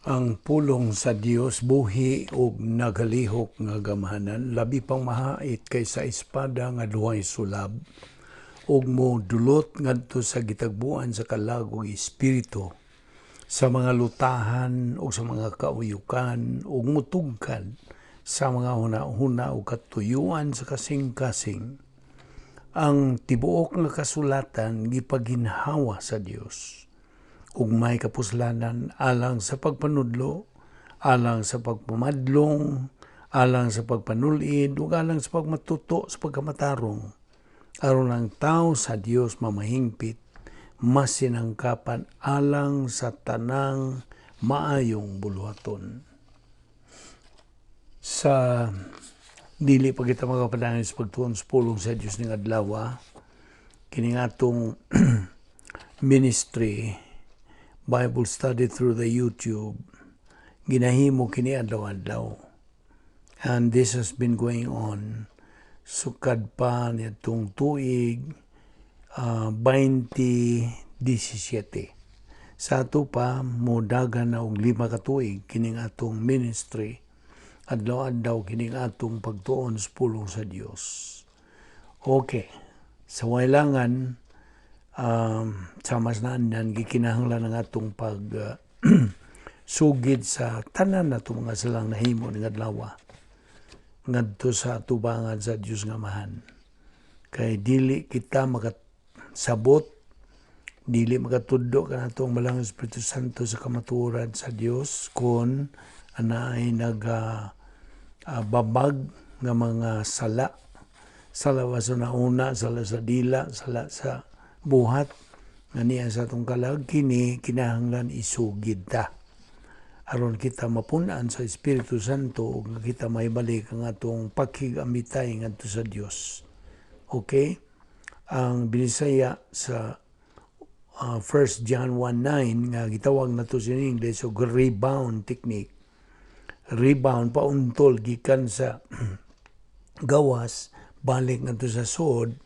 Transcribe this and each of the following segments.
Ang pulong sa Dios buhi ug nagalihok nga gamhanan, labi pang mahait kaysa espada nga duhay sulab, ug modulot ngadto sa gitagbuan sa kalag ug espiritu, sa mga lutahan ug sa mga kauyukan, ug mutugkad sa mga hunahuna ug katuyuan sa kasing-kasing. Ang tibuok nga kasulatan gipaginhawa sa Dios ug may kapuslanan alang sa pagpanudlo, alang sa pagpamadlong, alang sa pagpanulid, ug alang sa pagmatuto sa pagkamatarong, aron ang tao sa Dios mamahingpit, masinangkapan alang sa tanang maayong buluhaton. Sa dili pa kita makapadayon sa pagtuon sa pulong sa Dios ning adlaw, kining atong ministry Bible study through the YouTube, ginahimo kini adlaw-adlaw. And this has been going on sukad pa niadtong tuig 2017. Sa ato pa modagan na og 5 ka tuig kining atong ministry, adlaw-adlaw kining atong pagtuon sa pulong sa Dios. Okay. Sa wailangan sa mas naandan, gikinahanglan ang atong pag sugid sa tanan nato mga salang nahimo ning adlaw ngadto sa atubangan sa Dios nga Amahan. Kay dili kita makasabot, dili makatudlo kanatong Balaang Espiritu Santo sa kamatuoran sa Dios kon anaay naga babag nga mga sala, sala sa nauna, sala sa dila, sala sa buhat nga niya sa atong kalag. Kini kinahanglan isugid ta aron kita mapun-an sa Espiritu Santo ug kita maibalik ang atong pakig-amitay ngadto sa Dios. Okay? Ang Binisaya sa 1 John 1:9 nga gitawag nato sa English og rebound technique. Rebound, pauntol gikan sa gawas balik ngadto sa suod.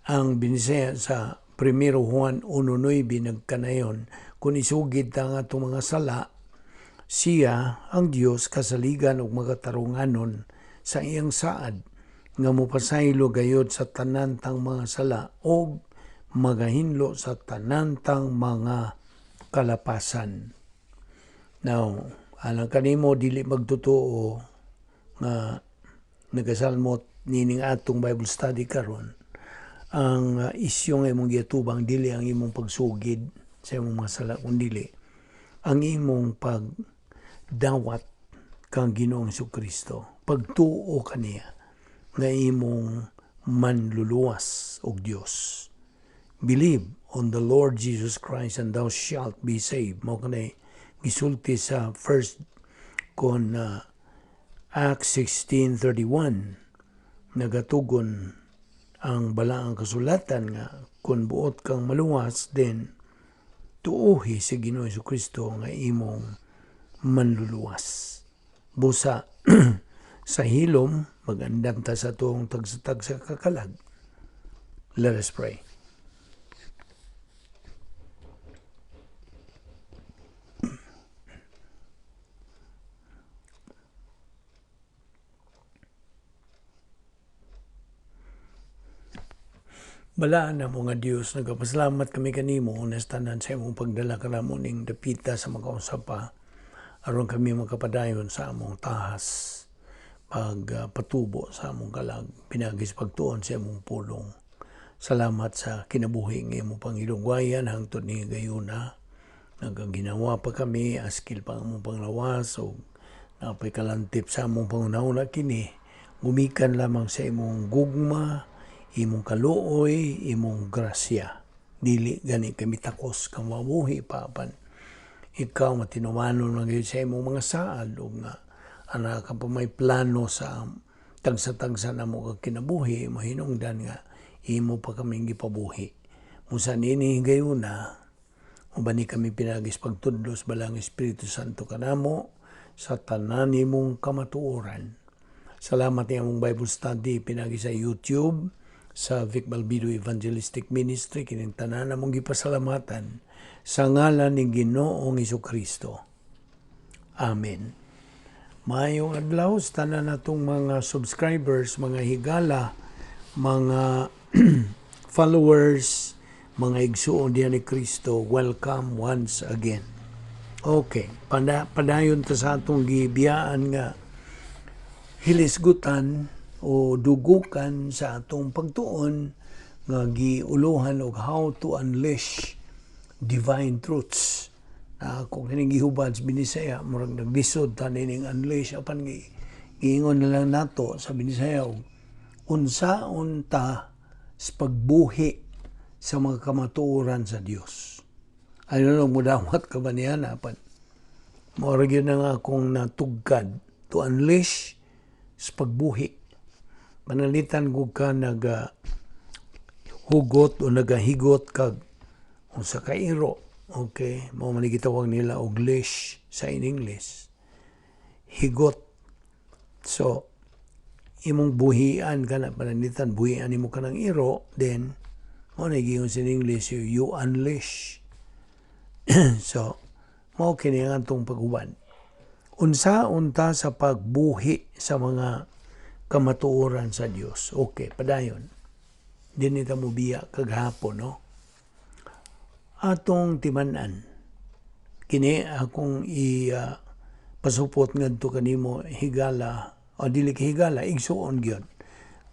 Ang Binisaya sa 1 Juan 1:9 nagkanayon, kung isugid ta ang atong mga sala, siya ang Dios kasaligan ug makatarunganon sa iyang saad nga mopasaylo gayod sa tanan tang mga sala ug magahinlo sa tanan tang mga kalapasan. Now, alang kanimo dili magtotoo nga nagasalmot nining atong Bible study karon, ang isyu nga imong giatubang dili ang imong pagsugid sa imong mga sala, kundi ang imong pagdawat kang Ginoong Kristo, pagtuo kaniya nga imong manluluwas og Dios. Believe on the Lord Jesus Christ and thou shalt be saved. Mao kanay gisulti sa first kon Acts 16:31. Nagatugon ang Balaang Kasulatan nga kung buot kang maluwas, then tuuhi si Ginoo Kristo nga imong manluluwas. Busa sa hilom magandam ta sa atong tagsa-tagsa kakalag. Let us pray. Balaan na mo nga Dios, nagapasalamat kami kanimo unas tanan sa imong pagdala kanamo ning dapita sa makausap pa aron kami makapadayon sa among tahas pagpatubo sa among kalag pinaagi sa pagtuon sa imong pulong. Salamat sa kinabuhi nga imong pangilugwayan hangtod ni gayuna. Nagaginawa pa kami, askil pa ang among panglawas o napay kalantip sa among pangunahuna, kini gumikan lamang sa imong gugma, imong kaluoy, imong grasya. Dili gani kami takos kang mabuhi pa apan ikaw matinumanon man gyud sa imong mga saad ug nga ana ka pa may plano sa tagsa-tagsa namo kag kinabuhi, mahinungdan nga imo pa kaming gipabuhi. Musa nini higayuna, uban ni kami pinagis pagtudlos Balang Espiritu Santo kanamo sa tanan nimong kamatuoran. Salamat ni among Bible study pinagi sa YouTube sa Vic Balbido Evangelistic Ministry. Kining tanan among gipasalamatan sa ngalan ni Ginoong Kristo. Amen. Maayong adlaw sa tanan natong mga subscribers, mga higala, mga followers, mga igsuon diha ni Kristo. Welcome once again. Okay, padayon ta sa atong gibiyaan nga hilisgutan o dugukan sa atong pagtuon nga giuluhan og "How to Unleash Divine Truths". Na kung kining gihubad sa Binisaya, murag naglisod ta nining "unleash", apan giingon na lang nato sa Binisaya og unsaon ta sa pagbuhi sa mga kamatuoran sa Dios. I don't know, mudawat ka ba niya na, apan mao ra gyud na nga akong natugkad, "to unleash sa pagbuhi". Pananglitan ko ka naga hugot o nagahigot kag usa ka iro. Okay, mao man ni gitawag nila og "leash" sa in English. Higot. So, imong buhian kana, pananglitan buhian nimo kanang iro, then mao na giingon sa English, you unleash. So, mao kini ang atong pag-uban. Unsaon ta sa pagbuhi sa mga kamatuoran sa Dios? Okay, padayon. Dinhi ta mobiya kagahapon, no? Atong timan-an. Kini akong i pasupot ngadto kanimo, higala o dili ka higala, igsuon gyud.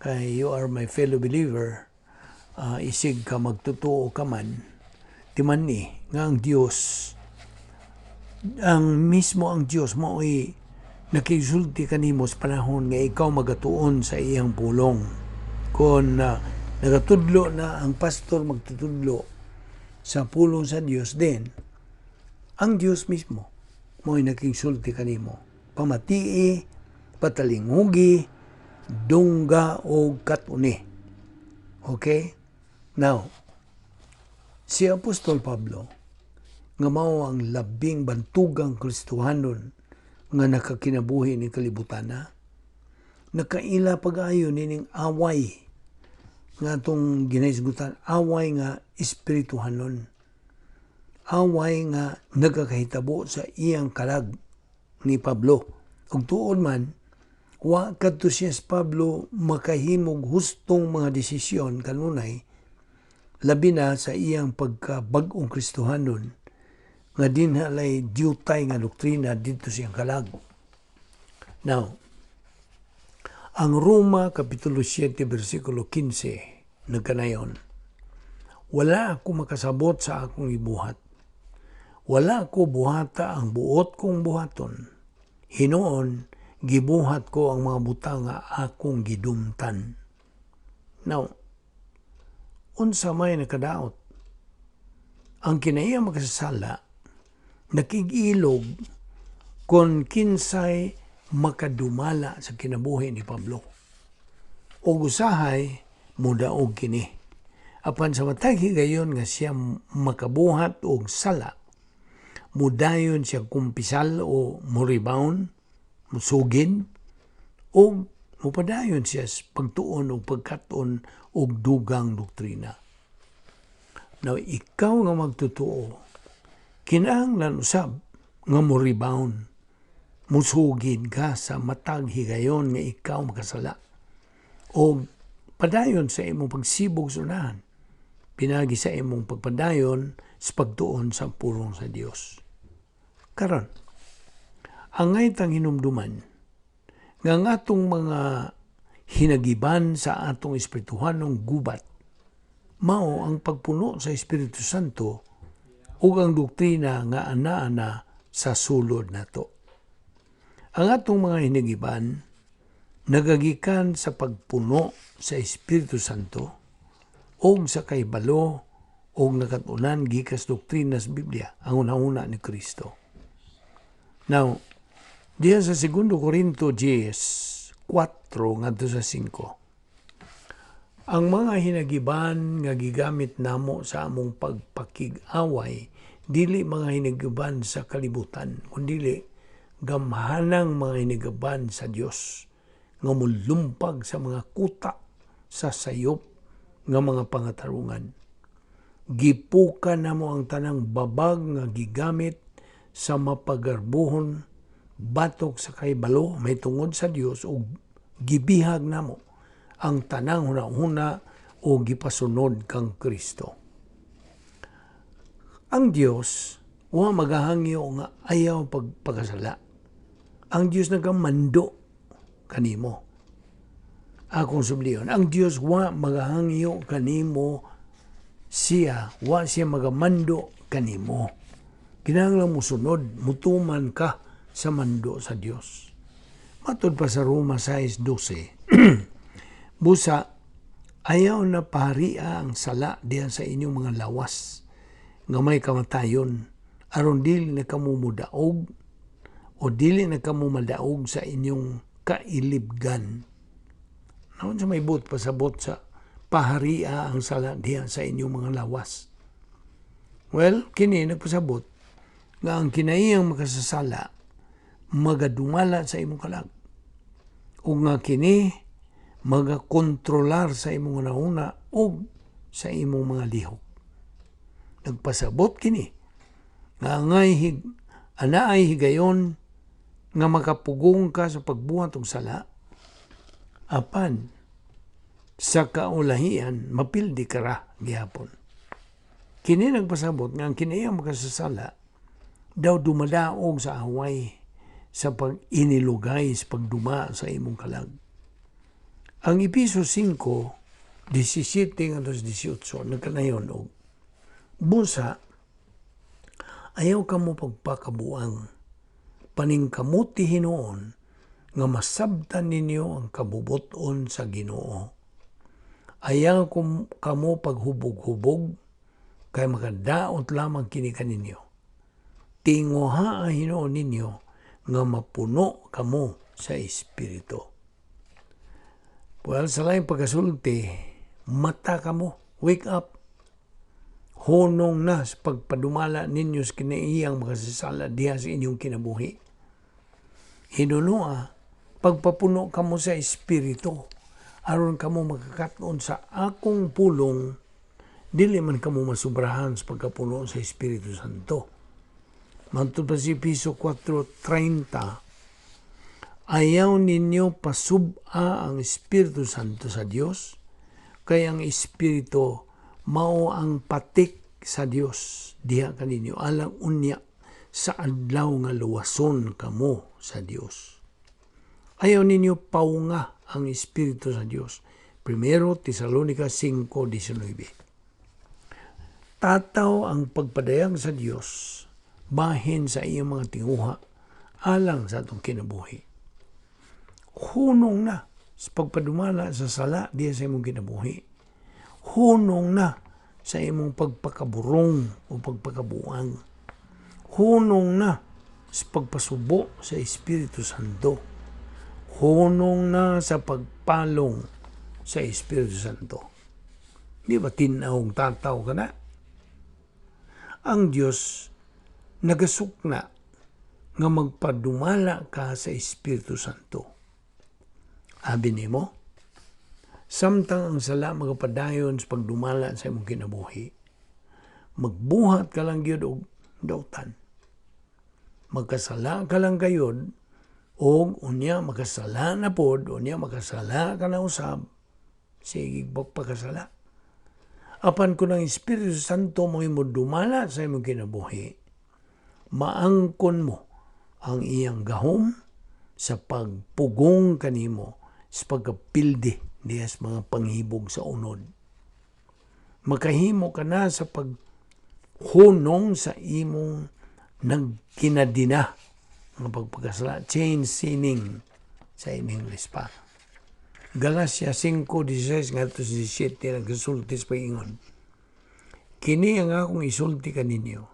Kay you are my fellow believer, isig ka magtotoo ka man, timan-i nga ang Dios, ang mismo ang Dios mao'y nakisulti kanimo sa panahon nga ikaw magatuon sa iyang pulong. Kung nagatudlo na ang pastor, magtutudlo sa pulong sa Dios, din ang Dios mismo mo'y nakisulti kanimo. Pamatii, patalingugi, dungga o katuni. Okay? Now, si Apostol Pablo, nga mao ang labing bantugang Kristohanon nga nakakinabuhi ni kalibutan na, nakaila pag-ayo nining away nga atong ginahisgutan, away nga espirituhanon, away nga nagakahitabo sa iyang kalag ni Pablo. Ug tuod man, wa kadto siya si Pablo makahimog hustong mga desisyon kanunay, labi na sa iyang pagkabag-ong Kristohanon nga dinhalay diutay nga doktrina didto siyang kalag. Now, ang Roma Kapitulo 7 versikulo 15 nagkanayon, "Wala ako makasabot sa akong ibuhat. Wala ko buhata ang buot kong buhaton. Hinuon, gibuhat ko ang mga butang nga akong gidumtan." Now, unsa may nakadaot? Ang kinaiya makasasala, nakig-ilog kung kinsay makadumala sa kinabuhi ni Pablo. O usahay, mudaog kini. Apan sa matag higayon nga siya makabuhat og sala, mudayon siya kumpisal o murebound, musugid, o mupadayon siya sa pagtuon o pagkaton og dugang doktrina. Now, ikaw nga magtotoo, kinahanglan usab nga mo rebound, musugid ka sa matag higayon nga ikaw makasala. O padayon sa imong pagsibog sa unahan, pinagi sa imong pagpadayon sa pagtuon sa pulong sa Dios. Karon, angay tang hinumduman nga ang atong mga hinagiban sa atong espirituhanong gubat mao ang pagpuno sa Espiritu Santo ug ang doktrina nga ana-ana sa sulod nato. Ang atong mga hinagiban nagagikan sa pagpuno sa Espiritu Santo ug sa kahibalo og nakatunan gikas doktrina sa Biblia, ang una-una ni Kristo. Now, diya sa 2 Corinto 10, 4 ngadto sa 5. "Ang mga hinagiban nga gigamit namo sa among pagpakig-away dili mga hinagiban sa kalibutan, kundili gamhanang mga hinagiban sa Dios nga mulumpag sa mga kuta sa sayop nga mga pangatarungan. Gipukan namo ang tanang babag nga gigamit sa mapagarbuhon Batok sa kahibalo mahitungod sa Dios ug gibihag namo ang tanang hunahuna o gipasunod kang Kristo. Ang Dios wa magahangyo nga ayaw pagpakasala. Ang Dios nagamando kanimo. Akong subliyon, ang Dios wa magahangyo kanimo siya, wa siya magamando kanimo. Kinahanglan mosunod, mutuman ka sa mando sa Dios. Matud pa sa Roma 6:12, busa, ayaw na paharia ang sala diha sa inyong mga lawas nga may kamatayon, aron dili na kamo mudaog o dili na kamo madaog sa inyong kailibgan. Naon sa may buot pasabot sa paharia ang sala diha sa inyong mga lawas? Well, kini nagpasabot nga ang kinaiyang makasasala magadumala sa imong kalag. O nga kini magakontrolar sa imong hunahuna o sa imong mga lihok. Nagpasabot kini nga angay anaay higayon nga makapugong ka sa pagbuhat og sala, apan sa kaulahian mapildi ka ra gihapon. Kini nagpasabot nga ang kinaiyang makasasala daw dumadaog sa away sa pag-inilugay sa pagduma sa imong kalag. Ang Epeso 5:17 ngadto 18 nagkanayon og busa, ayaw kamo pagpakabuang, paningkamuti hinuon nga masabtan ninyo ang kabubuton sa Ginoo. Ayaw kamo paghubog-hubog kay makadaot lamang kini kaninyo. Tinguha hinuon ninyo nga mapuno kamo sa Espiritu. Well, sa laing pagkasulti, mata kamo, wake up. Hunong na sa pagpadumala ninyo sa kinaiyang makasasala diha sa inyong kinabuhi. Hinunua, pagpapuno kamo sa Espiritu, aron kamo makakaton sa akong pulong, dili man kamo masubrahan sa pagkapuno sa Espiritu Santo. Matud pa sa Epeso 4:30, ayaw ninyo pasub-a ang Espiritu Santo sa Dios, kay ang Espiritu mao ang patik sa Dios diha kaninyo alang unya sa adlaw nga luwason kamo sa Dios. Ayaw ninyo paunga ang Espiritu sa Dios. 1 Tesalonica 5:19. Tataw ang pagpadayag sa Dios bahin sa iyang mga tinguha alang sa atong kinabuhi. Hunong na sa pagpadumala sa sala diha sa imong kinabuhi. Hunong na sa imong pagpakaburong o pagpakabuang. Hunong na sa pagpasubo sa Espiritu Santo. Hunong na sa pagpalong sa Espiritu Santo. Di ba tin-awng tataw ka na? Ang Diyos nagasukna nga magpadumala ka sa Espiritu Santo. Abi nimo, samtang ang sala magapadayon sa pagdumala sa imong kinabuhi, magbuhat ka lang gyud og dautan. Magkasala ka lang gayud og unya makasala na pod, unya makasala ka na usab, sige pagpakasala. Apan kung ang Espiritu Santo mo dumala sa imong kinabuhi, maangkon mo ang iyang gahom sa pagpugong kanimo sa pagkapildi diha sa mga panghibog sa unod. Makahimo ka na sa paghunong sa imong nagkinadina nga pagpakasala, chain sinning sa English pa. Galacia 5:16 ngadto sa 17 nagsulti sa pag-ingon. Kini ang akong isulti kaninyo.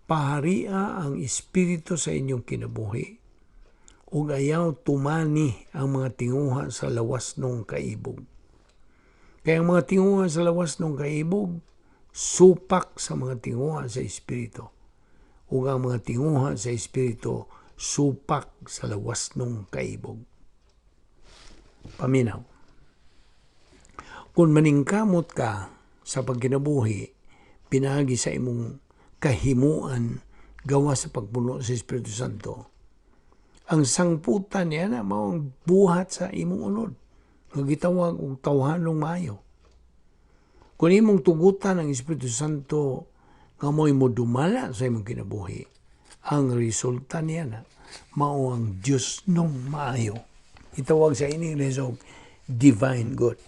Paharia ang Espiritu sa inyong kinabuhi ug ayaw tumani ang mga tinguha sa lawas nung kaibog. Kaya ang mga tinguha sa lawas nung kaibog, supak sa mga tinguha sa Espiritu. Ug ang mga tinguha sa Espiritu, supak sa lawas nung kaibog. Paminaw. Kung maningkamot ka sa pagkinabuhi, pinaagi sa imong kahimuan gawa sa pagpuno sa Espiritu Santo, Ang sangputan niya na mao ang buhat sa imong unod nga gitawag og tawhanong maayo. Kung imong tugutan ang Espiritu Santo nga mo'y modumala sa imong kinabuhi, ang resulta niya na mao ang Diosnong maayo. Itawag sa English og divine good.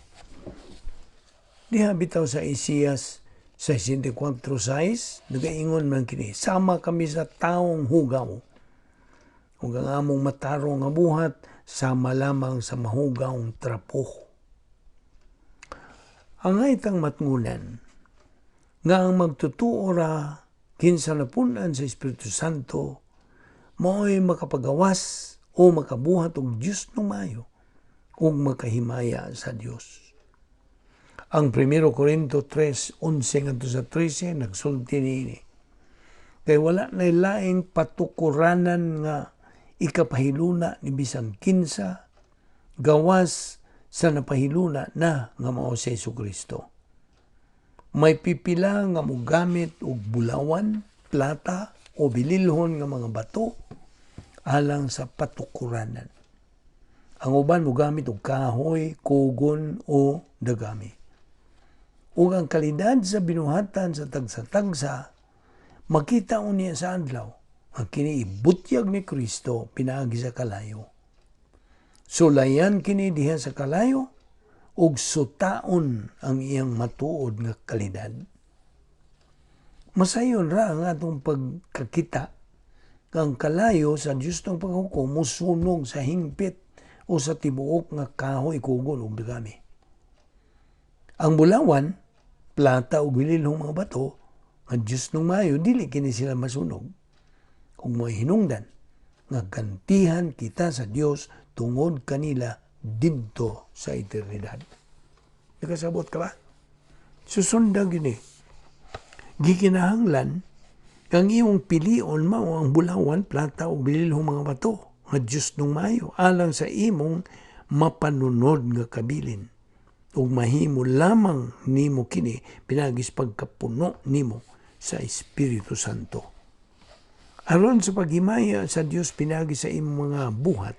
Diha bitaw sa Isaias 64:6, nagaingon man kini, "Sama kami sa taong hugaw. Ug ang among matarong nga buhat sama lamang sa mahugaw trapo." Angay tang matngunan nga ang magtutuo ra kinsa napun-an sa Espiritu Santo mao'y makapagawas o makabuhat og Diosnong maayo ug makahimaya sa Dios. Ang 1 Corinto 3:11 ngadto sa 13 nagsulti niini. "Kay wala na laing patukuranan nga ikapahiluna ni bisan kinsa gawas sa napahiluna na nga mao si Kristo. May pipila nga mogamit og bulawan, plata o bililhon nga mga bato alang sa patukuranan. Ang uban mogamit og kahoy, kugon o dagami. Ug ang kalidad sa binuhatan sa tagsa-tagsa makita unya sa adlaw nga kini ibutyag ni Kristo pinaagi sa kalayo. Sulayan kini diha sa kalayo ug sutaon ang iyang matuod nga kalidad. Masayon ra ang atong pagkakita ang kalayo sa Diosnong paghukom musunog sa hingpit o sa tibuok nga kahoy, kugon ug dagami. Ang bulawan, plata ug bililhong mga bato nga Diosnong maayo, dili kini sila masunog ug mo'y hinungdan nga gantihan kita sa Dios tungod kanila didto sa eternidad. Nakasabot ka ba? Susundag yun eh. Gikinahanglan kang imong pilion mao ang bulawan, plata o bililhong mga bato nga Diosnong maayo alang sa imong mapanunod nga kabilin. Ug mahimo lamang nimo kini pinaagi sa pagkapuno nimo sa Espiritu Santo. Aron sa paghimaya sa Dios pinaagi sa imong mga buhat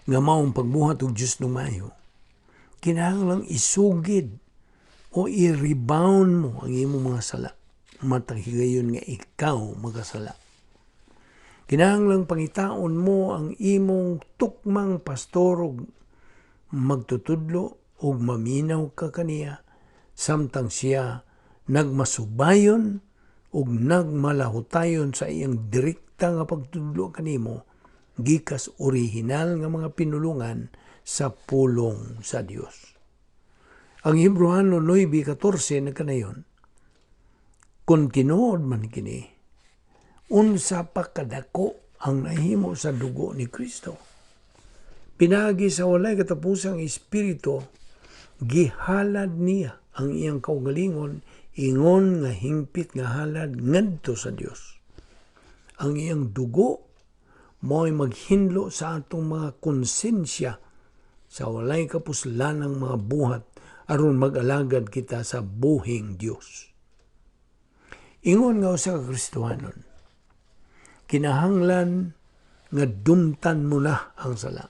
nga maong pagbuhat og Diosnong maayo, kinahanglang isugid o i-rebound mo ang imong mga sala matag higayon nga ikaw makasala. Kinahanglang pangitaon mo ang imong tukmang pastor ug magtutudlo ug maminaw ka kaniya samtang siya nagmasubayon ug nagmalahutayon sa iyang direkta nga pagtudlo kanimo gikas orihinal nga mga pinulungan sa pulong sa Dios. Ang Hebreohano 9:14 nagkanayon, "Kung tinuod man kini, unsa pa kadako ang nahimo sa dugo ni Kristo? Pinaagi sa walay katapusang espiritu, gihalad niya ang iyang kaugalingon ingon nga hingpit nga halad ngadto sa Dios. Ang iyang dugo mo'y maghinlo sa atong mga konsensya sa walay kapuslanang mga buhat aron mag-alagad kita sa buhing Dios." Ingon nga usa ka Kristohanon, kinahanglan nga dumtan mo na ang sala.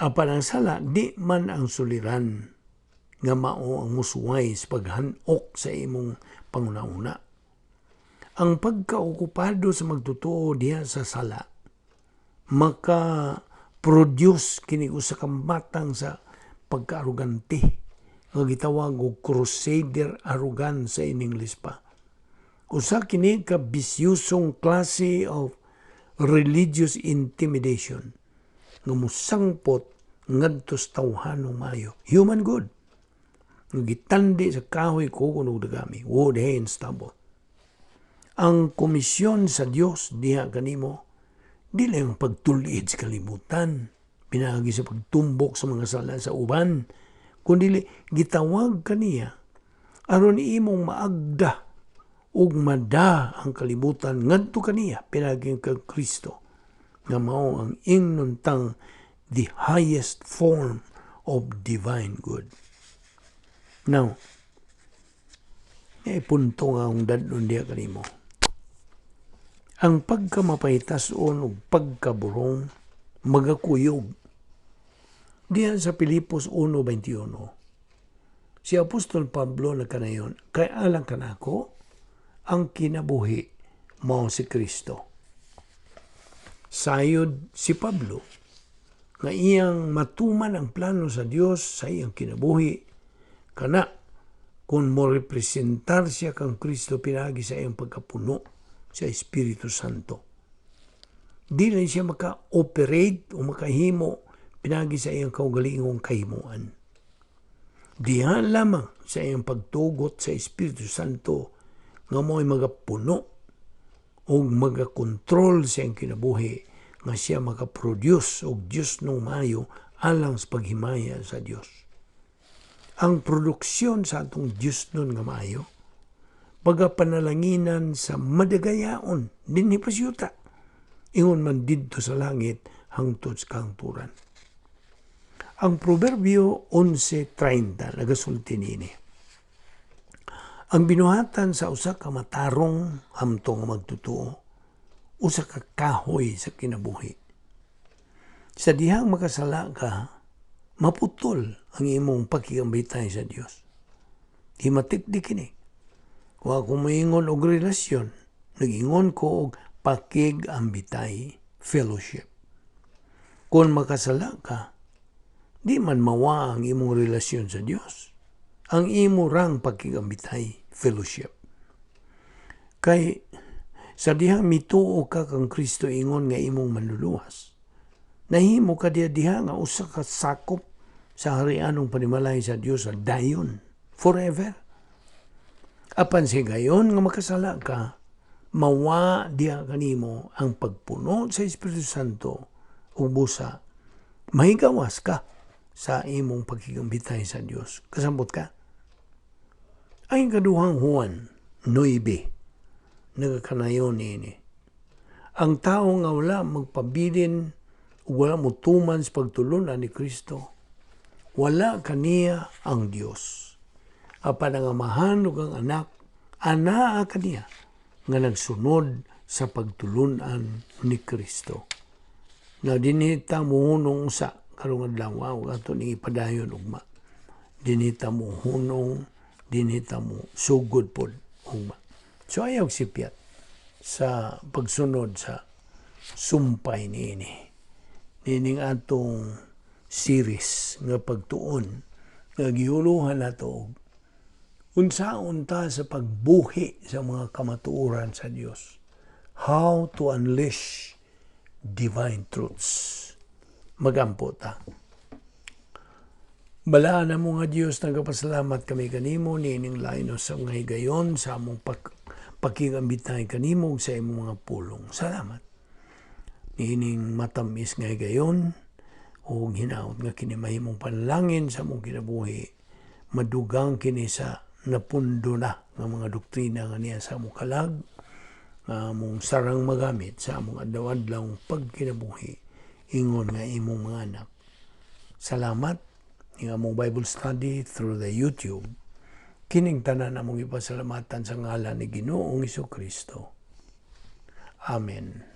Apan ang sala di man ang suliran nga mao ang musuway sa paghan-ok sa imong panguna-una. Ang pagkaokupado sa magtotoo diha sa sala maka-produce kini usa ka matang sa pagkaarogante nga gitawag og crusader arrogance sa in English pa. Usa kini ka bisyosong klase of religious intimidation nga musangpot ngadto sa tawhanong maayo, human good, nga gitandi sa kahoy, kugon ug dagami, wood, hay and stubble. Ang komisyon sa Dios diha kanimo dili ang pagtul-id sa kalibutan pinaagi sa pagtumbok sa mga sala sa uban, kundi gitawag kaniya aron imong maagda ug mada ang kalibutan ngadto kaniya pinaagi kang Kristo nga mao ang ingnon tang the highest form of divine good. Now, may punto nga akong dadon diha kanimo. Ang pagkamapahitas-on ug pagkaburong magakuyog. Diha sa Pilipos 1:21, si Apostol Pablo nagkanayon, "Kay alang kanako, ang kinabuhi mao si Kristo." Sayod si Pablo nga iyang matuman ang plano sa Dios sa iyang kinabuhi kana kung mo representar siya kang Kristo pinaagi sa iyang pagkapuno sa Espiritu Santo. Di lang siya maka-operate o makahimo pinaagi sa iyang kaugalingong kahimuan. Diha lamang sa iyang pagtugot sa Espiritu Santo nga mo'y magapuno o magakontrol sa iyang kinabuhi nga siya makaproduce og Dios nung mayo alang sa paghimaya sa Dios. Ang produksyon sa atong Dios nun nga maayo, pagapanalanginan sa madagayaon dinhi pa siyuta, ingon man didto sa langit hangtod sa kahangturan. Ang Proverbio 11:30 nagasulti niini. Ang binuhatan sa usa ka matarong hamtong nga magtotoo, usa ka kahoy sa kinabuhi. Sa dihang makasala ka, maputol ang imong pakigambitay sa Dios. Himatik di kini. Kung ako moingon og relasyon, nagingon ko og pakigambitay, fellowship. Kung makasala ka, di man mawa ang imong relasyon sa Dios. Ang imo rang pakigambitay, fellowship. Kay sa dihang mituo ka kang Kristo ingon nga imong manluluwas, nahimo ka diha diha nga usa ka sakop sa harianong panimalay sa Dios sa dayon, forever. Apan sa gayon nga makasala ka, mawa diha kanimo ang pagpuno sa Espiritu Santo ug busa mahigawas ka sa imong pagkigambitay sa Dios. Kasambot ka? Ang Ikaduhang Juan 9 nagakanayon niini. Ang tao nga wala magpabilin ug wala motuman sa pagtulunan ni Kristo, wala kaniya ang Dios. Apan ang Amahan ug ang Anak anaa kaniya nga nagsunod sa pagtulunan ni Kristo. Na dinhi ta muhunong usa karong adlaw ug ato ning ipadayon ugma. Dinhi ta muhunong, dinhi ta mo sugod pod ugma. So ayaw sipyat sa pagsunod sa sumpay niini. Nining atong series nga pagtuon nga gihuluhan nato og unsaon ta sa pagbuhi sa mga kamatuoran sa Dios. How to unleash divine truths. Magampo ta. Balaan na mo nga Dios, nagapasalamat kami kanimo niining lain sa mga higayon sa among pakigambitay kanimo sa imong mga pulong. Salamat. Niining matamis nga higayon ug hinaot nga kini mahimong panalangin sa among kinabuhi, madugang kini sa napundo na nga mga doktrina nga niya sa among kalag nga among sarang magamit sa among adlaw-adlaw pagkinabuhi ingon nga imong mga anak. Salamat ning among Bible study through the YouTube. Kining tanan among ipasalamatan sa ngalan ni Ginoong Kristo. Amen.